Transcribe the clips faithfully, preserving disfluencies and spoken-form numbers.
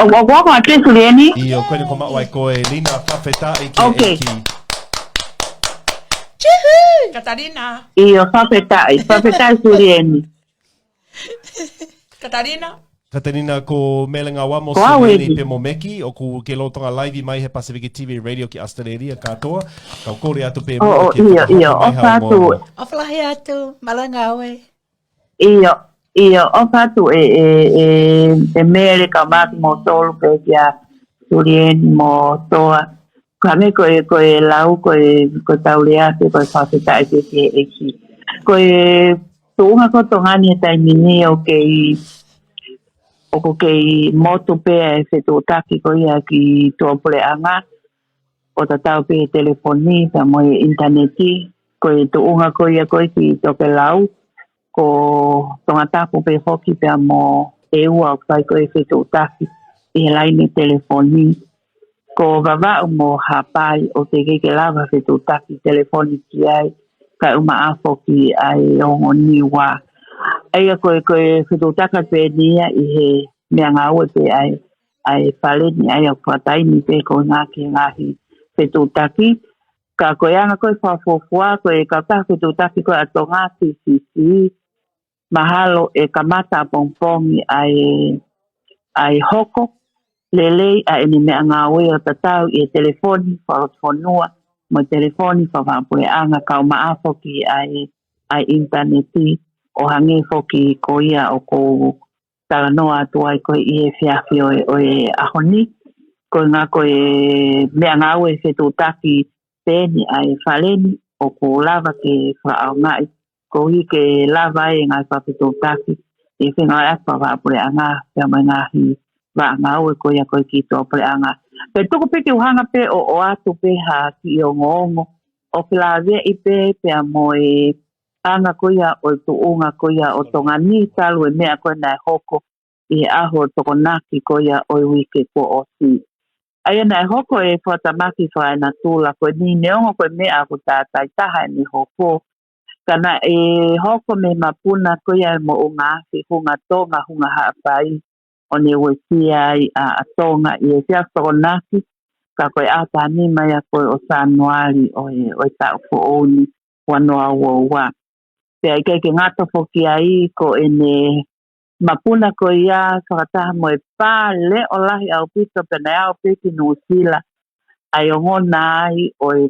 ʻOku ʻoatu ʻe Sulieni? ʻIo, ko eni kuo maʻu ai koe, Lina, fakafetaʻi ki he ʻEiki. Katalina. ʻIo, fakafetaʻi, fakafetaʻi Sulieni. Katalina. Katalina, ko Mele Ngauamo, Sulieni pea mo Meki, ʻoku ke lolotonga laivi mai he Pacific T V Radio ki ʻAositelēlia kātoa. Kau kole atu pē mo ke fakahoko mai ha ongoongo. ʻOfa lahi atu, mālō e ngāue. ʻIo, ʻio, ʻofa atu ʻe, ʻe, ʻe, ʻe Mele kae ʻumaʻā kimoutolu pē kia Sulieni mo Toa. Ka me ko e, ko e lau, ko e, ko e tau lea pē, ko e fakafetaʻi pē ki he ʻEiki. Ko e tuʻunga ko Tonga ni he taimi ni ʻoku kei, ʻoku kei motu pē e fetuʻutaki ko ia ki tuʻapuleʻanga, ʻo tatau pē he telefoni pea mo e ʻinitaneti. Ko e tuʻunga ko ia ko e ki Tokelau, ko Tongatapu pē foki pea mo ʻEua ʻoku fai ko e fetuʻutaki ʻi he laine telefoni. Ko Vavaʻu mo Haʻapai ʻoku teʻeki ke lava fetuʻutaki telefoni ki ai, kae ʻumaʻā foki ʻa e ongo Niua. ʻA ia ko e, ko e fetuʻutaki pē eni ia ʻi he meʻangāue pē ʻa e, ʻa e fale ni, ʻa ia ʻoku fakataimi pē ko e ngaahi, ngaahi fetuʻutaki. Ka ko e anga ko e fakafuofua, ko e kautaha fetuʻutaki ko e ʻa Tonga, T C C, mahalo ʻe kamata ʻapongipongi ʻa e, ʻa e hoko lelei ʻa ʻene meʻangāue ʻo tatau ʻi he telefoni fakalotofonua mo e telefoni fakapuleʻanga kae ʻumaʻā foki ʻa e, ʻa e ʻinitaneti, ʻo hangē foki ko ia ʻoku ou talanoa atu ai ko e ʻi he efiafi ʻo e, ʻo e ʻaho ni. Ko e ngaahi ko e meʻangāue fetuʻutaki pē eni ʻa e fale ni ʻoku lava ke fakaʻaongaʻi, koeʻuhi ke lava ai e ngaahi fakafetuʻutaki ʻi he fengāueʻaki fakapuleʻanga pea mo e ngaahi vaʻa ngāue ko ia ko e ki tuʻapuleʻanga. Pea tuku pē ke u hanga pē ʻo, ʻoatu pē ha kiʻi ongoongo ʻoku lave ai pē pea mo e anga ko ia ʻo e tuʻunga ko ia ʻo Tonga ni talu e meʻa ko ē naʻe hoko ʻi he ʻaho Tokonaki ko ia ʻo e uike kuo ʻosi. ʻA ia naʻe hoko e fakatamaki fakaenatula ko eni neongo ko e meʻa ʻoku tātai taha ʻene hoko. Ka naʻe hoko mei he mapuna ko ia e moʻunga afi Hunga Tonga, Hunga Haʻapai, ʻo ne uesia ai ʻa, ʻa Tonga ʻi he efiafi Tokonaki, ka ko e ʻaho taha nima ia ko ē ʻo Sānuali ʻo e, ʻo e taʻu foʻou ni, ua noa ua ua. Pea ʻikai ke ngata foki ai ko ʻene mapuna ko ia fakataha mo e pā leʻo lahi ʻaupito pea naʻe aʻu pē ki Nuʻusila ʻa e ongona ai ʻo e,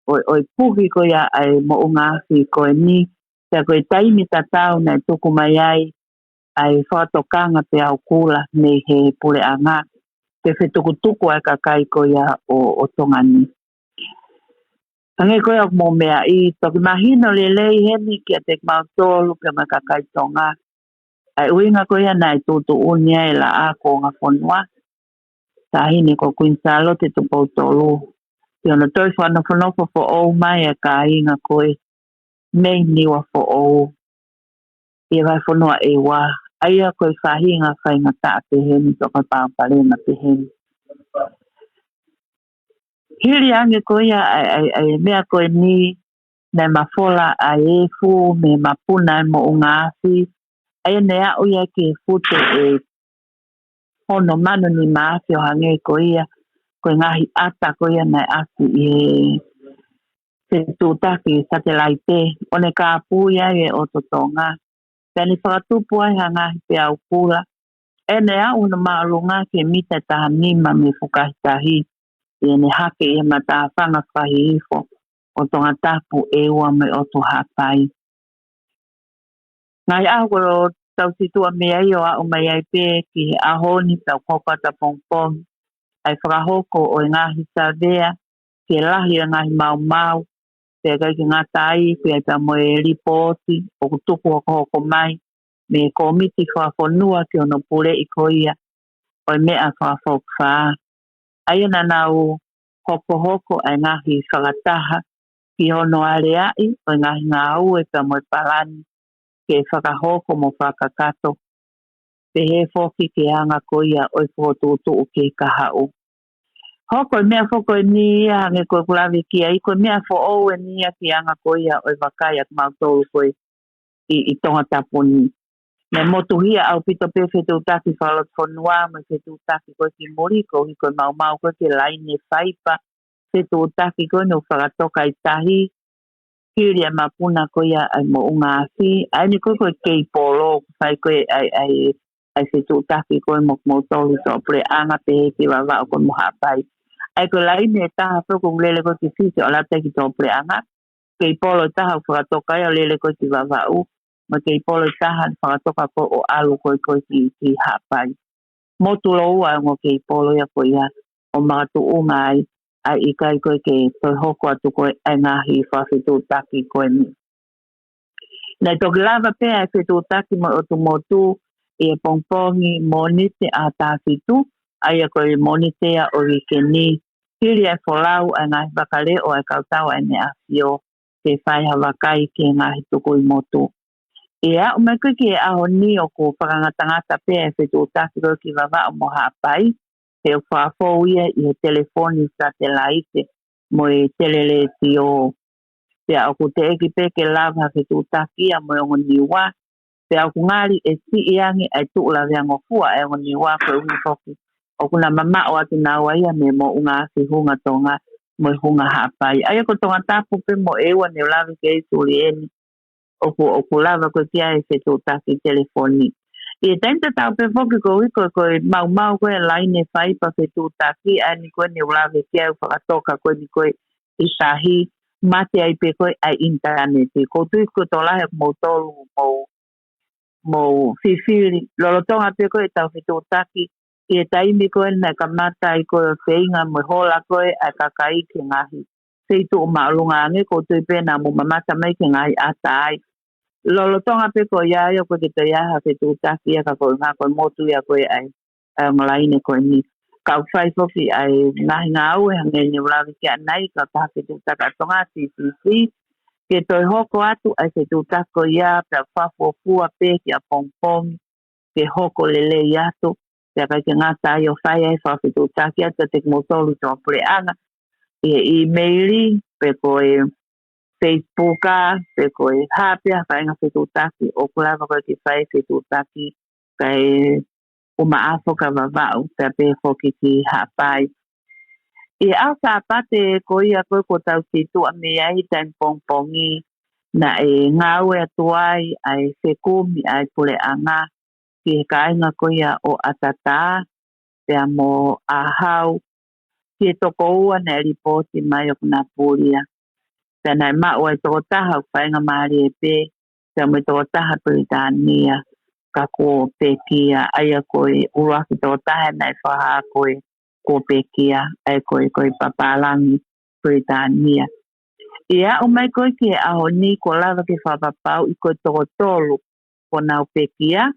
ʻo e, ʻo e puhi ko ia ʻa e moʻunga afi ko eni. Pea ko e taimi tatau naʻe tuku mai ai ʻa e fakatokanga peau kula mei he puleʻanga ke fetukutuku ʻa e kakai ko ia ʻo, ʻo Tonga ni. Hangē ko ia ʻoku mou meaʻi, toki mahino lelei heni kiate kimautolu pea mo e kakai Tonga ʻa e ʻuhinga ko ia naʻe tuʻutuʻuni ai e Laʻā Kuonga Fonua, Taʻahine ko Kuini Sālote Tupou Tolu, ki hono toe fakanofonofo foʻou mai e kāinga ko ē mei Niuafoʻou ʻi he vahefonua ʻEua, ʻa ia ko e faʻahinga faingataʻa pehē ni, toko palopalema pehē ni. Hili ange ko ia ʻa e, ʻa e, ʻa e meʻa ko eni, naʻe mafola ʻa e efu mei he mapuna e moʻunga afi, ʻa ia naʻe aʻu ia ki he fute ʻe ono mano nima afe ʻo hangē ko ia ko e ngaahi ʻata ko ia naʻe ʻasi ʻi he fetuʻutaki satelaite, ʻo ne kāpui ai e ʻoto Tonga. Pea ne fakatupu ai ha ngaahi peau kula, ʻa ia naʻe aʻu hono māʻolunga ki he mita ʻe taha nima mei he fukahi tahi, ʻi heʻene hake ʻi he matāfanga fakahihifo ʻo Tongatapu, ʻEua mo e ʻotu Haʻapai. Ngaahi ʻaho ko ē ʻoku tau situʻa mei ai ʻo aʻu mai ai pē ki he ʻaho ni, tau hoko atu ʻapongipongi ʻa e fakahoko ʻo e ngaahi savea ki he lahi ʻo e ngaahi maumau, pea ʻikai ke ngata ai, pea pea mo e lipooti ʻoku tuku hokohoko mai mei he kōmiti fakafonua ki hono puleʻi ko ia ʻo e meʻa fakafokifā. ʻA ia naʻa nau hokohoko ʻa e ngaahi fakataha ki hono aleaʻi ʻo e ngaahi ngāue pea mo e palani ke fakahoko mo fakakakato, pehē foki ki he anga ko ia ʻo e fokotuʻutuʻu ki he kahaʻu. Hoko e meʻa foki eni ia hangē ko ʻeku lave ki ai, ko e meʻa foʻou eni ia ki he anga ko ia ʻo e vakai ʻa kimautolu ko ē ʻi, ʻi Tongatapu ni. Naʻe motuhia ʻaupito pē fetuʻutaki fakalotofonua mo e fetuʻutaki ko ē ki muli, koeʻuhi ko e maumau ko ē ki he laine faipa fetuʻutaki ko ē naʻe fakatoka ʻi tahi, hili e mapuna ko ia ʻa e moʻunga afi, ʻa eni ko ē ko e keipolo, ʻoku fai ko ē ʻa e, ʻa e, ʻa e fetuʻutaki ko ē mo kimoutolu ʻi tuʻapuleʻanga pehē ki Vavaʻu ko ē mo Haʻapai. ʻA ia ko e laine ʻe taha pē ʻoku lele ko ē ki Fisi ʻo lata ki tuʻapuleʻanga, keipolo ʻe taha ʻoku fakatoka ia ʻo lele ko ē ki Vavaʻu, mo e keipolo ʻe taha ʻoku fakatoka ko ē ʻo ʻalu ko ē ko ē ki, ki Haʻapai. Motuloua e ongo keipolo ia ko ia ʻo makatuʻunga ai ʻa e ʻikai ko ē ke toe hoko atu ko ē ʻa e ngaahi fakafetuʻutaki ko eni. Naʻe toki lava pē ʻa e fetuʻutaki mo e ʻotu motu ʻi he pongipongi Mōnite ʻaho taha fitu, ʻa ia ko e Mōnite ia ʻo e uike ni, hili ʻa e folau ʻa e ngaahi vakaleʻo ʻa e kautau ʻa ʻEne ʻAfio ke fai ha vakai ki he ngaahi tukui motu. ʻI he aʻu mai ko ē ki he ʻaho ni ʻoku fakangatangata pē ʻa e fetuʻutaki ko ē ki Vavaʻu mo Haʻapai, he ʻoku fakafou ia ʻi he telefoni satelaite mo e teleletiō. Pea ʻoku teʻeki pē ke lava ha fetuʻutaki ia mo e ongo Niua, pea ʻoku ngali ʻe siʻi ange ʻa e tuʻu laveangofua ʻa e ongo Niua koeʻuhi foki ʻoku na mamaʻo atu naua ia mei he moʻunga afi Hunga Tonga mo e Hunga Haʻapai. ʻA ia ko Tongatapu pē mo ʻEua naʻe u lave ki ai, Sulieni, ʻoku, ʻoku lava ko ē ki ai e fetuʻutaki telefoni. ʻI he taimi tatau pē foki koeʻuhi ko e, ko e maumau ko ē e laine faipa fetuʻutaki, ʻa eni ko ē naʻe u lave ki ai ʻoku fakatoka ko eni ko ē ʻi tahi, mate ai pē ko ē ʻa e ʻinitaneti. ʻOku ou tui ko e tokolahi ʻo kimoutolu mou, mou fifili, lolotonga pē ko ē ʻetau fetuʻutaki, ʻi he taimi ko ē naʻe kamata ai ko ē ʻo feinga mo e hola ko ē ʻa e kakai ki he ngaahi feituʻu māʻolunga ange, ʻoku ou tui pē naʻa mou mamata mai ki he ngaahi ʻata ai. Lolotonga pē ko ia ia ʻoku ʻikai ke toe ʻi ai ha fetuʻutaki ia ka ko e ngaahi, ko e motu ia ko ē ʻa e, ʻa e ongo laine ko eni. Ka ʻoku fai foki ʻa e ngaahi ngāue hangē naʻa ku lave ki ai ʻanenai, kautaha fetuʻutaki ʻa Tonga, C C C, ke toe hoko atu ʻa e fetuʻutaki ko ia, pea fakafuofua pē ki ʻapongipongi ke hoko lelei atu, pea ʻikai ke ngata ai ʻo fai ai e fakafetuʻutaki atu kiate kimoutolu ʻi tuʻapuleʻanga, ʻi he ʻīmeili, pe ko e Facebook, pe ko e hā pē ha faʻahinga fetuʻutaki ʻoku lava ko ē ke fai e fetuʻutaki, kae ʻumaʻā foki ʻa Vavaʻu, pea pehē foki ki Haʻapai. ʻI he ʻaho Sāpate ko ia ko ē kuo tau situʻa mei ai he taimi pongipongi, naʻe ngāue atu ai ʻa e fekumi ʻa e puleʻanga ki he kāinga ko ia ʻo ʻAtatā, pea mo ʻAhau, ki he toko ua naʻe lipooti mai ʻoku na pulia. Pea naʻe maʻu ʻa e tokotaha ʻoku faingamālie pē, pea mo e tokotaha Pilitānia, ka kuo pekia, ʻa ia ko e ʻuluaki tokotaha naʻe fakahā ko ē kuo pekia, ʻa ia ko e, ko e papālangi Pilitānia. ʻI he aʻu mai ko ē ki he ʻaho ni kuo lava ke fakapapauʻi ko e toko tolu kuo nau pekia,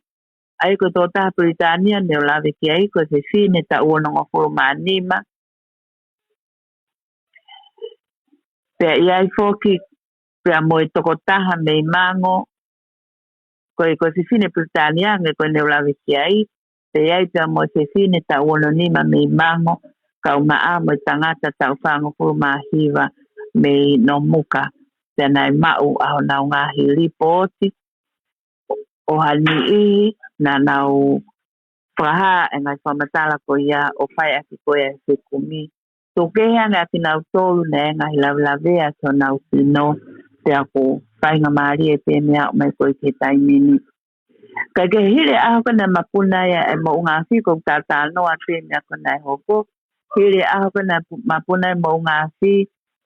ʻa ia ko e tokotaha Pilitānia naʻa ku lave ki ai ko e fefine taʻu onongofulu mā nima. Pea ʻi ai foki pea mo e tokotaha mei Mango, ko e, ko e fefine Pilitānia ange ko ē naʻa ku lave ki ai, pea ʻi ai pea mo e fefine taʻu ono nima mei Mango, kae ʻumaʻā mo e tangata taʻu fāngofulu mā hiva mei Nomuka. Pea naʻe maʻu ʻa honau ngaahi lipooti ʻo ha niʻihi naʻa nau fakahā e ngaahi fakamatala ko ia ʻo fai ʻaki ko ia e fekumi. Tuku kehe ange ʻa kinautolu naʻe ngaahi lavelavea ki honau sino, pea ʻoku faingamālie pē mei he aʻu mai ko ē ki he taimi ni. Kae kehe, hili e ʻaho ko ē naʻe mapuna ai e moʻunga afi, ʻoku ou talanoa pē meʻa ko ē naʻe hoko. Hili e ʻaho ko ē naʻe pu-, mapuna ai e moʻunga afi,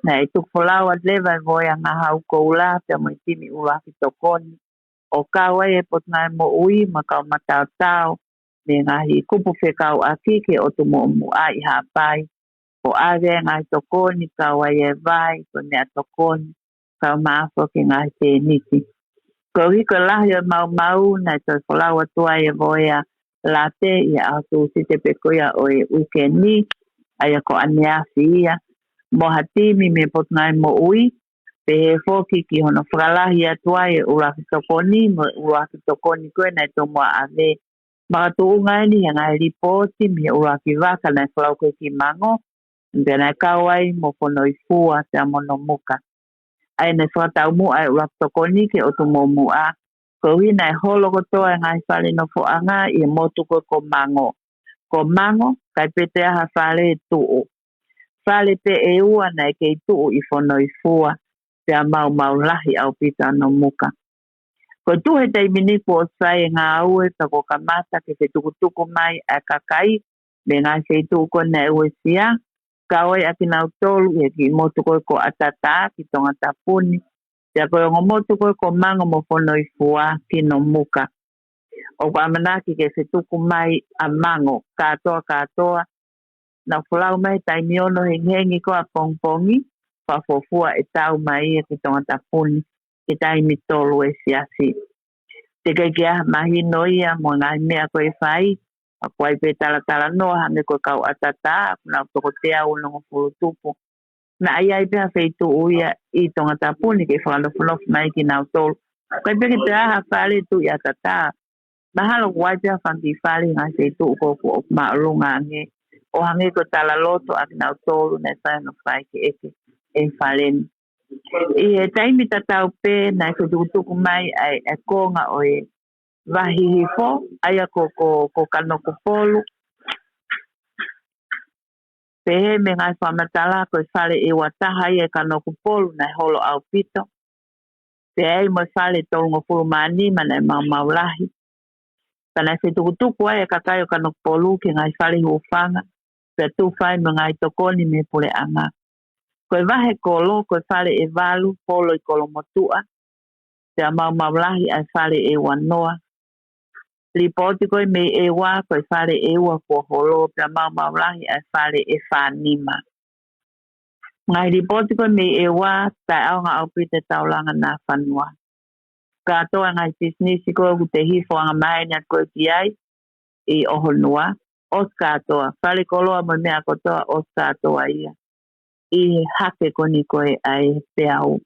naʻe tuku folau atu leva e Voea Ngahau Koula pea mo e timi ʻuluaki tokoni, ʻo kau ai e Potungāue Moʻui mo e kau mataotao mei he ngaahi kupu fekauʻaki ki he ʻotu Moʻomuʻa ʻi Haʻapai, ʻo ʻave e ngaahi tokoni, kau ai e vai, ko e meʻatokoni, kae ʻumaʻā foki e ngaahi tēniti. Koeʻuhi ko e lahi ʻo e maumau, naʻe toe folau atu ai e Voea Late ʻi he ʻaho Tūsite pē ko ia ʻo e uike ni, ʻa ia ko ʻaneafi ia, mo ha timi mei he Potungāue Moʻui, pehē foki ki hono fakalahi atu ai e ʻuluaki tokoni, mo e ʻuluaki tokoni ko ē naʻe tomuʻa ʻave. Makatuʻunga eni he ngaahi lipooti mei he ʻuluaki vaka naʻe folau ko ē ki Mango, pea naʻe kau ai mo Fonoifua pea mo Nomuka. ʻA ia naʻe fakataumuʻa e ʻuluaki tokoni ki he ʻotu Moʻomuʻa, Koeʻuhi naʻe holo kotoa e ngaahi fale nofoʻanga ʻi he motu ko ē ko Mango. Ko Mango, ʻikai pē toe ʻi ai ha fale ʻe tuʻu. Fale pē ʻe ua naʻe kei tuʻu ʻi Fonoifua, pea maumau lahi ʻaupito ʻa Nomuka. Ko e tuʻu he taimi ni kuo ʻosi fai e ngāue pea kuo kamata ke fetukutuku mai ʻa e kakai mei he ngaahi feituʻu ko ē naʻe uesia, kau ai ʻa kinautolu ʻi he kiʻi motu ko ē ko ʻAtatā ki Tongatapu ni, pea ko e ongo motu ko ē ko Mango mo Fonoifua ki Nomuka. ʻOku ʻamanaki ke fetuku mai ʻa Mango kātoa kātoa, naʻa nau folau mai he taimi ono hengihengi ko ē ʻapongipongi, fakafuofua ʻe tau mai ia ki Tongatapu ni he taimi tolu efiafi. Teʻeki ke ʻi ai ha mahino ia mo e ngaahi meʻa ko ē ʻe fai, ʻa ia ko e talanoa hangē ko e kau ʻAtatā, ʻoku nau toko teau onongofulu tupu. Naʻe ʻi ai pē ha feituʻu ia ʻi Tongatapu ni ke fakanofonofo mai kinautolu. ʻIkai pē ke toe ʻi ai ha fale tuʻu ʻi ʻAtatā. Mahalo ʻoku ʻi ai pē ha fanga kiʻi fale ʻi he ngaahi feituʻu ko ē ʻoku māʻolunga ange, ʻo hangē ko e talaloto ʻa kinautolu naʻe fai hono fai ke ʻeke e fale ni. ʻI he taimi tatau pē naʻe fetukutuku mai ai e konga ʻo e vahe hihifo, ʻa ia ko, ko, ko Kanokupolu. Pehē mei he ngaahi fakamatala ko e fale ʻe ua taha ia ʻi Kanokupolu naʻe holo ʻaupito. Pea ʻi ai mo e fale ʻe tolungofulu mā nima naʻe maumau lahi. Pea naʻe fetukutuku ai e kakai ʻo Kanokupolu ki he ngaahi fale hūfanga, pea tufa ai mo e ngaahi tokoni mei he puleʻanga. Ko e vahe kolo, ko e fale ʻe valu, holo ʻi Kolomotuʻa, pea maumau lahi ʻa e fale ʻe ua noa. Lipooti ko ē mei ʻEua, ko e fale ʻe ua kuo holo, pea maumau lahi ʻa e fale ʻe fā nima. Ngaahi lipooti ko ē mei ʻEua, taʻeʻaonga ʻaupito e taulanga naʻa fanua. Kātoa e ngaahi pisinisi ko ē ʻoku te hifo angamaheni atu ko ē ki ai ʻi ʻOhonua, ʻosi kātoa, fale koloa mo e meʻa kotoa ʻosi kātoa ia ʻi he hake ko eni ko ē ʻa e peau.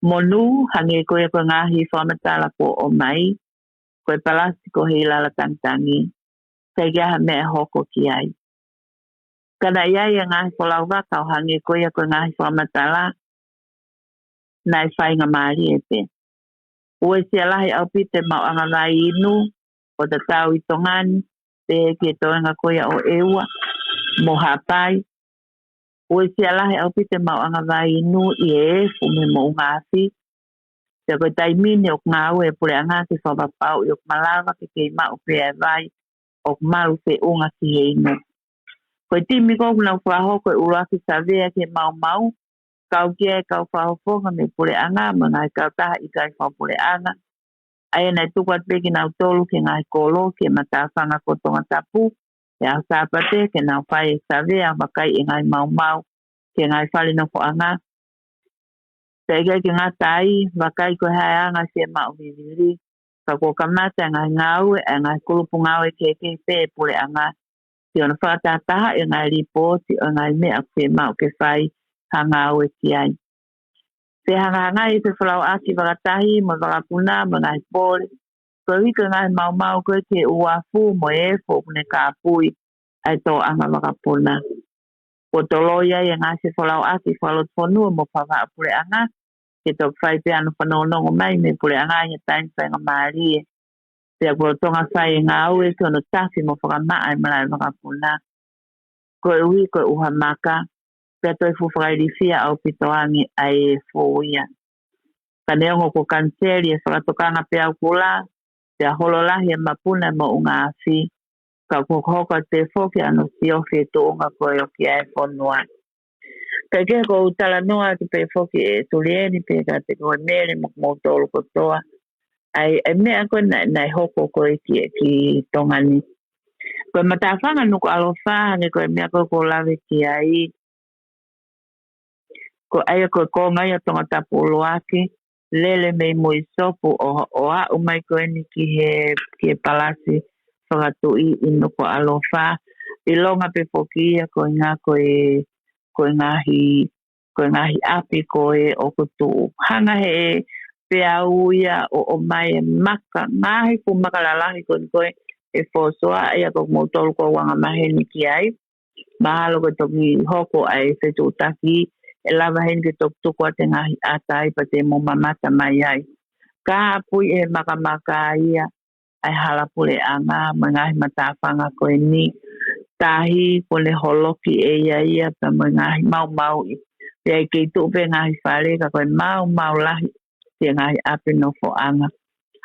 Monū, hangē ko ia ko e ngaahi fakamatala kuo ʻomai, ko e palasi ko Heilala Tangitangi, ʻikai ke ʻi ai ha meʻa ʻe hoko ki ai. Ka naʻe ʻi ai e ngaahi folau vaka ʻo hangē ko ia ko e ngaahi fakamatala, naʻe faingamālie pē. Uesia lahi ʻaupito e maʻuʻanga vai inu ʻo tatau ʻi Tonga ni, pehē ki he toenga ko ia ʻo ʻEua mo Haʻapai. Uesia lahi ʻaupito e maʻuʻanga vai inu ʻi he efu mei he moʻunga afi. Pea ko e taimi ni ʻoku ngāue e puleʻanga ke fakapapauʻi ʻoku malava ke kei maʻu pē ʻa e vai ʻoku malu feʻunga ki he inu. Ko e timi ko ē ʻoku nau fakahoko e ʻuluaki savea ki he maumau, kau ki ai e kau fakafofonga mei he puleʻanga mo e ngaahi kautaha ʻikai fakapuleʻanga, ʻa ia naʻe tuku atu pē kinautolu ki he ngaahi kolo ki he matāfanga ko Tongatapu he ʻaho Sāpate ke nau fai e savea ʻo vakai e ngaahi maumau ki he ngaahi fale nofoʻanga. Pea ʻikai ke ngata ai, vakai ko e hā e anga e fiemaʻu vivili, ka kuo kamata e ngaahi ngāue ʻa e ngaahi kulupu ngāue kehekehe pē ʻa e puleʻanga ki hono fakatahatahaʻi e ngaahi lipooti ʻo e ngaahi meʻa ʻoku fiemaʻu ke fai ha ngāue ki ai. Fehangahangai e fefolauʻaki fakatahi mo e vakapuna mo e ngaahi pole, koeʻuhi ko e ngaahi maumau ko ē ki he uafu mo e efu ʻoku ne kāpui ʻa e tōʻanga vakapuna. Kuo toloi ai e ngaahi fefolauʻaki fakalotofonua mo fakavahaʻapuleʻanga, ke toki fai pē hano fanongonongo mai mei he puleʻanga ʻi he taimi faingamālie. Pea kuo lolotonga fai e ngāue ki hono tafi mo fakamaʻa e malaʻe vakapuna, koeʻuhi ko e ʻuha maka, pea toe fuʻu fakailifia ʻaupito ange ʻa e efu ia. Ka neongo kuo kaniseli e fakatokanga peau kula, pea holo lahi e mapuna e moʻunga afi, ka kuo hokohoko atu pē foki hano siofi e tuʻunga ko ē ʻo ki ai e fonua. Kae kehe, ʻoku ou talanoa atu pē foki, ʻe Sulieni, pea kiate koe Mele mo kimoutolu kotoa, ʻa e, ʻa e meʻa ko ē naʻe, naʻe hoko ko ē ki, ki Tonga ni. Ko e matāfanga Nukuʻalofa, hangē ko e meʻa ko ē ʻoku ou lave ki ai, ko ia ko e konga ia ʻo Tongatapu ʻUluaki, lele mei Muisopu ʻo, ʻo aʻu mai ko eni ki he, ki he palasi fakatuʻi ʻi Nukuʻalofa. ʻIlonga pē foki ia ko e ngaahi, ko e, ko e ngaahi, ko e ngaahi ʻapi ko ē ʻoku tuʻu. Hanga ʻe he peau ia ʻo, ʻomai e maka, ngaahi fuʻu maka lalahi ko eni ko ē ʻe fōsoa, ʻa ia ko kimoutolu ʻoku mou angamaheni ki ai. Mahalo ko e toki hoko ʻa e fetuʻutaki, ʻe lava heni ke toki tuku atu e ngaahi ʻata ai pea te mou mamata mai ai. Ka pui ʻe he makamaka ia ʻa e hala puleʻanga mo e ngaahi matāfanga ko eni, tahi kuo ne holoki ʻe ia ia pea mo e ngaahi maumauʻi. Pea ʻikai ke tuʻu pē ngaahi fale ka ko e maumau lahi ki he ngaahi ʻapi nofoʻanga.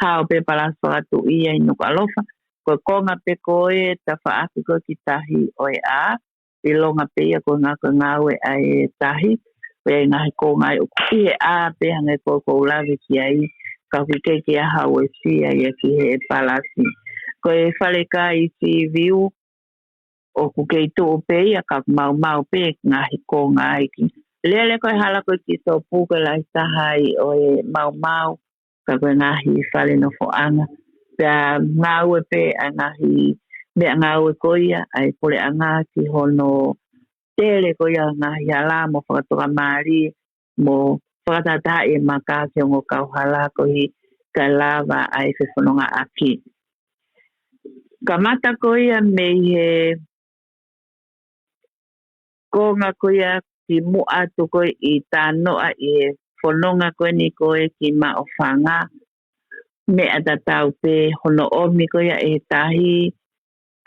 Hao pē palasi fakatuʻia ʻi Nukuʻalofa, ko e konga pē ko ē tafaʻaki ko ē ki tahi ʻo e ʻā, ʻilonga pē ia ko e ngā ko e ngāue ʻa e tahi, pea ʻi he ngaahi konga ʻoku ʻi he ʻā pē hangē ko ē ʻoku ou lave ki ai, ka ʻoku ʻikai ke ʻi ai ha uesia ia ki he palasi. Ko e fale kai Seaview, ʻoku kei tuʻu pē ia ka ʻoku maumau pē ngaahi konga ai ki. Lele ko e hala ko ē ki Sopu ko e lahi taha ai ʻo e maumau, ka ko e ngaahi fale nofoʻanga. Pea ngāue pē ʻa e ngaahi meʻangāue ko ia ʻa e puleʻanga ki hono tele ko ia ngaahi hala mo fakatokamālie mo fakatahatahaʻi e maka ki he ongo kauhala koeʻuhi kae lava ʻa e fefonongaʻaki. Kamata ko ia mei he konga ko ia ki muʻa atu ko ē ʻi Tānoʻa ʻi he fononga ko eni ko ē ki Maʻufanga. Meʻa tatau pē hono ʻomi ko ia ʻe he tahi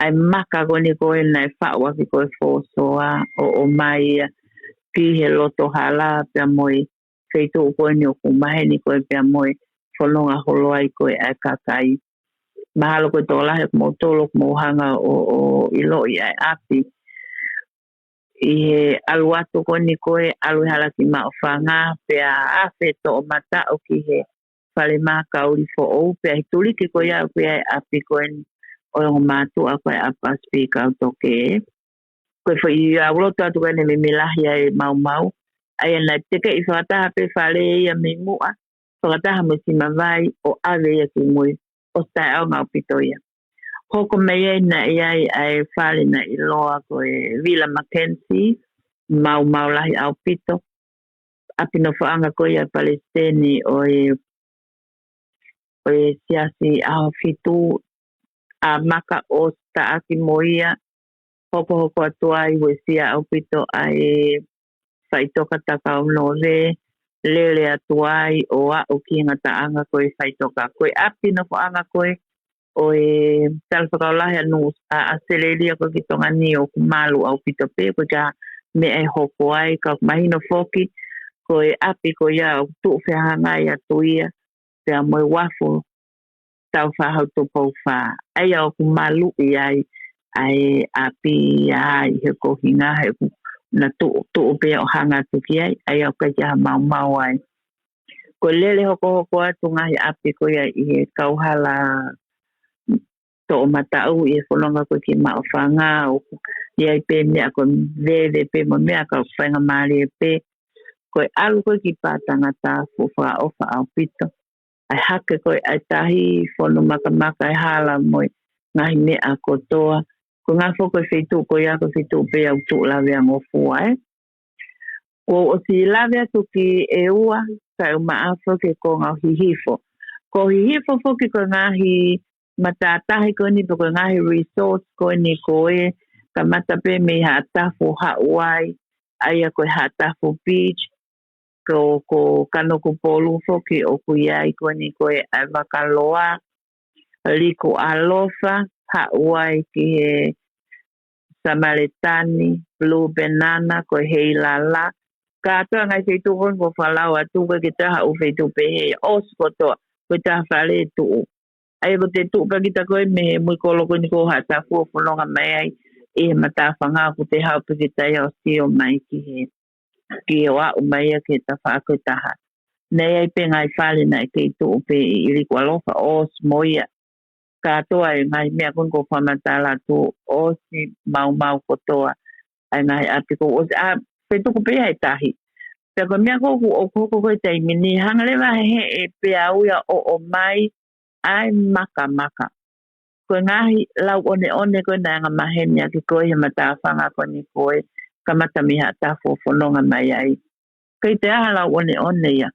ʻa e maka ko eni ko ē naʻe faʻu ʻaki ko ē Fōsoa ʻo ʻomai ia ki he loto hala pea mo e feituʻu ko eni ʻoku maheni ko ē pea mo e fononga holo ai ko ē ʻa e kakai. Mahalo ko e tokolahi ʻo kimoutolu ʻoku mou hanga ʻo, ʻo ʻiloʻi ʻa e ʻapi. ʻI he ʻalu atu ko eni ko ē ʻalu ʻi he hala ki Maʻufanga pea afe toʻomataʻu ki he fale mā Kauli Foʻou pea ʻi he tuliki ko ia ʻoku ʻi ai e ʻapi ko eni ʻo e ongo mātuʻa ko ē ʻa Pasipiki Kautoke. Ko e foʻi ʻalu loto atu ko ē naʻe mimilahi ai e maumau. ʻA ia naʻe tekeʻi fakataha pē fale ia mei muʻa, fakataha mo e simavai ʻo ʻave ia ki mui, ʻosi taʻeʻaonga ʻaupito ia. Hoko mai ai naʻe ʻi ai ʻa e fale naʻe ʻiloa ko e Villa Mackenzie, maumau lahi ʻaupito. ʻApi nofoʻanga ko ia palesiteni ʻo e, ʻo e Siasi ʻAhofitu, ʻa maka ʻosi taʻaki mo ia, hokohoko atu ai uesia ʻaupito ʻa e faʻitoka takau nove, lele atu ai ʻo aʻu ki he ngataʻanga ko e faʻitoka. Ko e ʻapi nofoʻanga ko ē ʻo e Talafekau Lahi ʻa Nu-, ʻa ʻAositelēlia ko ē ki Tonga ni ʻoku malu ʻaupito pē, ko e ka meʻa ʻe hoko ai, ka ʻoku mahino foki, ko e ʻapi ko ia ʻoku tuʻu fehangahangai atu ia pea mo e uafu Tāufaʻāhau Tupou Fā. ʻA ia ʻoku maluʻi ai ʻa e ʻapi ia ʻi he kohinga he ʻoku na tuʻu, tuʻu pē ʻo hanga atu ki ai, ʻa ia ʻoku ʻikai ke ʻi ai ha maumau ai. Ko e lele hokohoko atu ngaahi ʻapi ko ia ʻi he kauhala toʻomataʻu ʻi he fononga ko ē ki Maʻufanga, ʻoku ʻi ai pē meʻa ko e veve pē mo e meʻa ka ʻoku faingamālie pē. Ko e ʻalu ko ē ki Pātangata, fuʻu fakaʻofa ʻaupito. ʻA e hake ko ē ʻa e tahi, fonu makamaka e hala mo e ngaahi meʻa kotoa. Ko e ngaahi foʻi ko e feituʻu ko ia, ko e feituʻu pē ʻoku tuʻu laveangofua, ē. Kuo u ʻosi lave atu ki ʻEua, kae ʻumaʻā foki e konga ʻo Hihifo. Ko Hihifo foki ko e ngaahi matātahi ko eni pe ko e ngaahi resort ko eni ko ē, kamata pē mei Haʻatafu ʻo haʻu ai, ʻa ia ko e Haʻatafu Beach, ko, ko Kanokupolu foki ʻoku ʻi ai ko eni ko ē ʻa e Vakaloa, Likuʻalofa, haʻu ai ki he Samaletani, Blue Banana, ko e Heilala. Kātoa ngaahi feituʻu ko eni ʻoku falau atu, ʻikai ke toe haʻu feituʻu pehē, ʻosi kotoa, ko e taha fale tuʻu. ʻA ia ko ʻete tuʻu pē kita ko ē mei he mui kolo ko eni ko Haʻatafu ʻo fononga mai ai ʻi he matāfanga, ʻoku te haʻu pē kita ia ʻo sio mai ki he, ki he ʻo aʻu mai ia ki he tafaʻaki ʻe taha. Naʻe ʻi ai pē ngaahi fale naʻe kei tuʻu pē ʻi Likuʻalofa, ʻosi mo ia. Kātoa e ngaahi meʻa ko eni ʻoku fakamatala atu, ʻosi maumau kotoa ʻa e ngaahi ʻapi ko ē, ʻosi, ʻa, feituʻu pē ia ʻe tahi. Pea ko e meʻa ko ē ʻoku, ʻoku hoko ko ē he taimi ni, hanga leva he, he pea ui ʻo ʻomai ʻa e makamaka. Ko e ngaahi lau ʻoneʻone ko ē naʻe angamaheni ʻaki ko ē he matāfanga ko eni ko ē, kamata mei Haʻatafu ʻo fononga mai ai. ʻIkai toe ʻi ai ha lau ʻoneʻone ia.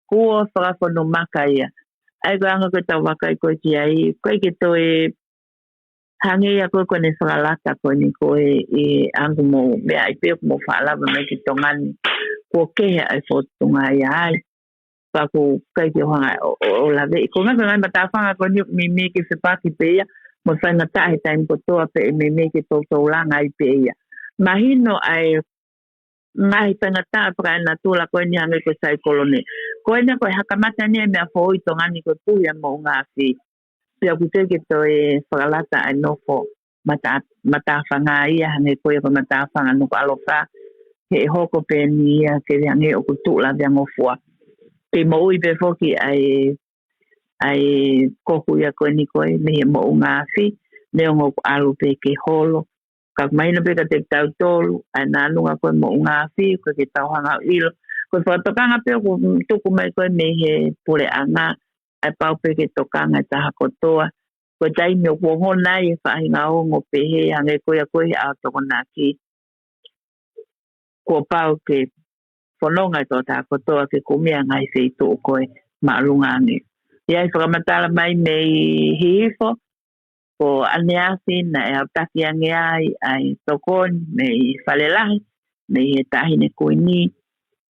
Kuo fakafonumaka ia. ʻA ia ko e anga ko ē ʻetau vakai ko ē ki ai, ʻikai ke toe hangē ia ko ē ko ʻene fakalata ko eni ko ē ʻi he anga ʻoku mou meaʻi pē ʻoku mou faʻa lava mai ki Tonga ni. Kuo kehe ʻa e fōtunga ia ai. Pea ʻoku ʻikai ke u hanga ʻo, ʻo, ʻo laveʻi. Ko e ngaahi, ko e ngaahi matāfanga ko eni ʻoku meimei ke fepaki pē ia mo e faingataʻa he taimi kotoa pē, ʻe meimei ke toutou langa ai pē ia. Mahino ʻa e ngaahi faingataʻa fakaenatula ko eni hangē ko e saikolone. Ko eni ko e hakamata eni e meʻa foʻou ʻi Tonga ni ko e puhi ʻa e moʻunga afi. Pea ʻoku teʻeki toe fakalata ʻa e nofo mata-, matāfanga ia hangē ko ia ko e matāfanga Nukuʻalofa, he ʻe hoko pē eni ia ke hangē ʻoku tuʻu laveangofua. Kei moʻui pē foki ʻa e, ʻa e kohu ia ko eni ko e mei he moʻunga afi, neongo ʻoku ʻalu pē ke holo. Ka ʻoku mahino pē kiate kitautolu ʻa e nānunga ko e moʻunga afi, ʻoku ʻikai ke tau hanga ʻo ʻilo. Ko e fakatokanga pē ʻoku tuku mai ko e mei he puleʻanga, ʻa e pau pē ke tokanga e taha kotoa. Ko e taimi ʻoku ongona ai e faʻahinga ongo pehē hangē ko ia ko e ʻAho Tokonaki, kuo pau ke fononga e tokotaha kotoa ke kumi ʻa e ngaahi feituʻu ko e māʻolunga ange. ʻI ai e fakamatala mai mei Hihifo, ko ʻaneafi naʻe aʻutaki ange ai ʻa e tokoni mei Falelahi, mei he Taʻahine Kuini,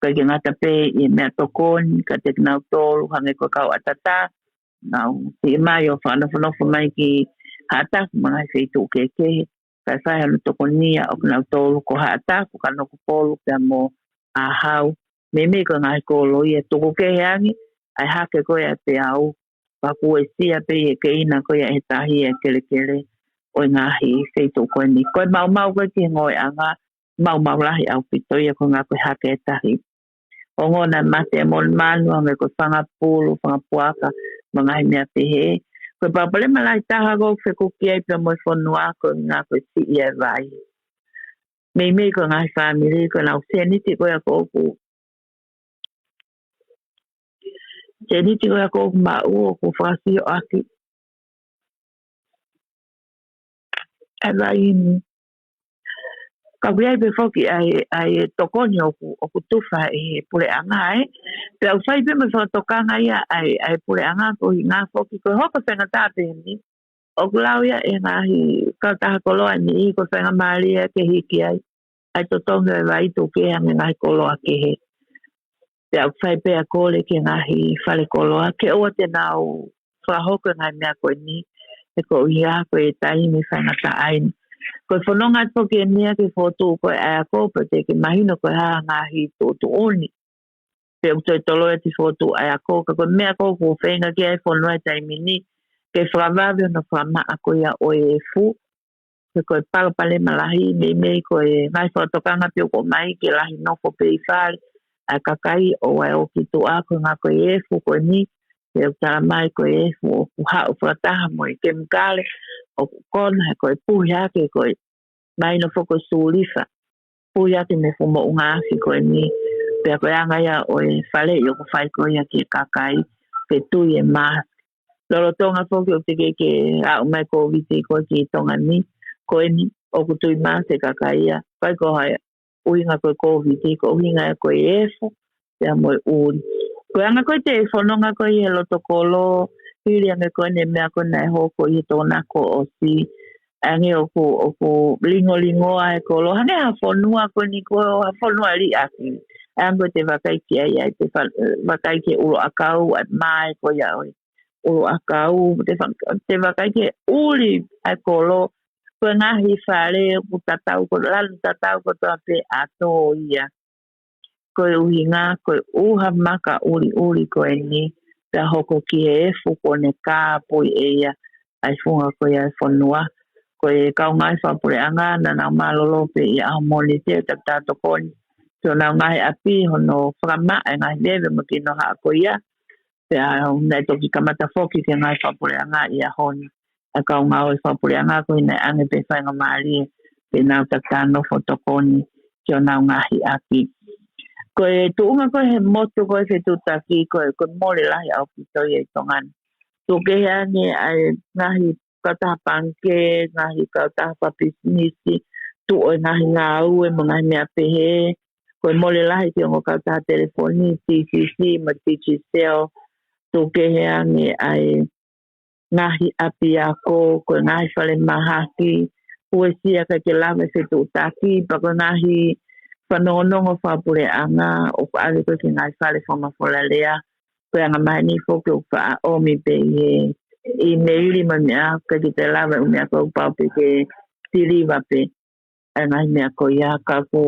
ʻikai ke ngata pē ʻi he meʻatokoni kiate kinautolu hangē ko e kau ʻatā, nau siʻi mai ʻo fakanofonofo mai ki Haʻatafu mo e ngaahi feituʻu kehekehe, kae fai hano tokonia ʻo kinautolu ko Haʻatafu, Kanokupolu pea mo ʻAhau. Meimei ko e ngaahi kolo ia tuku kehe ange ʻa e hake ko ia ʻa e peau, pea kuo uesia pē ʻe he keina ko ia ʻe tahi e kelekele ʻo e ngaahi feituʻu ko eni. Ko e maumau ko e ki he ngoueʻanga, maumau lahi ʻaupito ia ko e ngaahi ko e hake e tahi. Ongona e mate e monumanu, hangē ko e fanga pulu, fanga puaka, mo e ngaahi meʻa pehē. Ko e palopalema lahi taha ko ē ʻoku fekuki ai pea mo e fonua ko e ngaahi ko e siʻi e vai. Meimei ko e ngaahi fāmili, ko ʻenau sēniti ko ia ko ʻoku, sēniti ko ia ko ʻoku maʻu ʻoku fakasio ʻaki ʻa e vai ni. Ka ʻoku ʻi ai pē foki ʻa e, ʻa e tokoni ʻoku, ʻoku tufa ʻe he puleʻanga ē. Pea ʻoku fai pē mo e fakatokanga ia ʻa e, ʻa e puleʻanga ko e ʻuhinga foki ko e hoko faingataʻa pē eni. ʻOku lau ia ʻe he ngaahi kautaha koloa ni ʻi he ko e faingamālie ke hiki ai ʻa e totongi ʻo e vai tuku kehe ange ngaahi koloa kehe. Pea ʻoku fai pē ʻa e kole ki he ngaahi fale koloa ke ʻoua te nau fakahoko e ngaahi meʻa ko eni, he ko e ʻuhinga ko e taimi faingataʻa eni. Ko e fononga atu foki eni ia ke fokotuʻu ko e ʻaiako, pea teʻeki ke mahino ko e hā e ngaahi tuʻutuʻuni. Pea ʻoku toe toloi atu e fokotuʻu ʻaiako, ka ko e meʻa ko ē ʻoku feinga ki ai e fonua he taimi ni, ke fakavave hono fakamaʻa ko ia ʻo e efu, he ko e palopalema lahi, meimei ko e ngaahi fakatokanga pē ʻoku ʻomai ke lahi nofo pē ʻi fale ʻa e kakai, ʻoua ʻe ō ki tuʻa ko e ʻuhinga ko e efu ko eni, he ʻoku tala mai ko e efu ʻoku haʻu fakataha mo e kemikale, ʻoku kona he ko e puhi hake ko e mahino foki ko e sulifa, puhi hake mei he fuʻu moʻunga afi ko eni, pea ko e anga ia ʻo e faleʻi ʻoku fai ko ia ki he kakai, ke tui e mask. Lolotonga foki ʻoku teʻeki ke aʻu mai e Kōviti ko ē ki Tonga ni, ko eni ʻoku tui mask e kakai ia, ʻikai ko ha ʻuhinga ko e Kōviti, ko e ʻuhinga ia ko e efu, pea mo e ʻuli. Ko e anga ko ē ʻete fononga ko ē ʻi he loto kolo, hili ange ko eni e meʻa ko ē naʻe hoko ʻi he Tokonaki kuo ʻosi, ange ʻoku, ʻoku lingolingoa e kolo, hangē ha fonua ko eni ko ha fonua liʻaki. Ange ko ʻete vakai ki ai, ʻa ʻete fa-, vakai ki he ʻuluʻakau, ʻa e mae ko ia ʻo e ʻuluʻakau, ʻete fa-, ʻete vakai ki he ʻuli ʻa e kolo, ko e ngaahi fale ʻoku tatau, ko e lanu tatau kotoa pē ʻa e tō ia. Ko e ʻuhinga, ko e ʻuha maka ʻuliʻuli ko eni, pea hoko ki he efu kuo ne kāpui ʻe ia ʻa e funga ko ia e fonua. Ko e kau ngaahi fakapuleʻanga, naʻa nau mālōlō pē ʻi he ʻaho Mōnite, ʻo tau tokoni ki honau ngaahi ʻapi, hono fakamaʻa e ngaahi veve mo e kinohaʻa ko ia. Pea naʻe toki kamata foki ki he ngaahi fakapuleʻanga ʻi he ʻaho ni ʻa e kau ngāue fakapuleʻanga ko ē naʻe ʻange pē faingamālie ke nau taki nofo tokoni ki honau ngaahi ʻapi. Ko e tuʻunga ko ē he motu ko ē fetuʻutaki ko ē, ko e mole lahi ʻaupito ia ʻi Tonga ni. Tuku kehe ange ʻa e ngaahi kautaha pangikē, ngaahi kautaha fakapisinisi, tuʻu ʻo e ngaahi ngāue mo e ngaahi meʻa pehē, ko e mole lahi ki he ongo kautaha telefoni, TCC mo Digicel, tuku kehe ange ʻa e ngaahi ʻapiako, ko e ngaahi falemahaki, uesia ʻikai ke lava e fetuʻutaki, pea ko e ngaahi fanongonongo fakapuleʻanga, ʻoku ʻave ko ē ki he ngaahi fale fakamafolalea, Ko e anga maheni foki ʻoku faʻa ʻomi pē ʻi he ʻīmeili mo e meʻa, ʻikai ke toe lava ʻū meʻa ko ē, pau pē ke tiliva pē ʻa e ngaahi meʻa ko ia, ka ʻoku